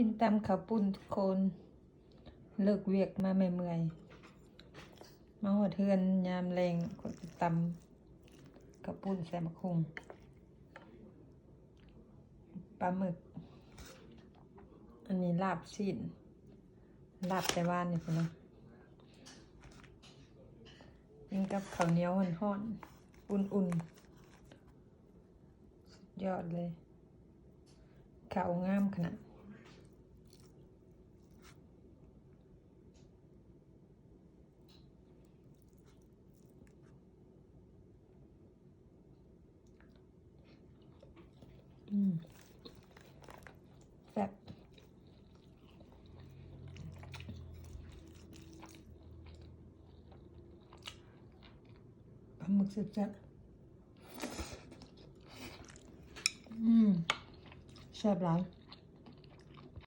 ກິນຕຳເຂົ້າປຸ້ນທຸກຄົນ ເລີກວຽກມາເມື່ອຍໆ ມາຮອດເຮືອນຍາມແລງ ຂ້ອຍກໍຕຳເຂົ້າປຸ້ນໃສ່ໝາກຫຸ່ງ ປາໝຶກ ອັນນີ້ລາບຊີ້ນ ລາບແຕ່ວານນີ້ພຸ້ນນະ ກິນກັບເຂົ້າໜຽວຮ້ອນໆ ອຸ່ນໆ ສຸດຍອດເລີຍ ເຂົ້າງາມຂະໜາດ. ອືມ ແຊບ ປາໝຶກແຊບໆ ອືມ ແຊບຫຼາຍ.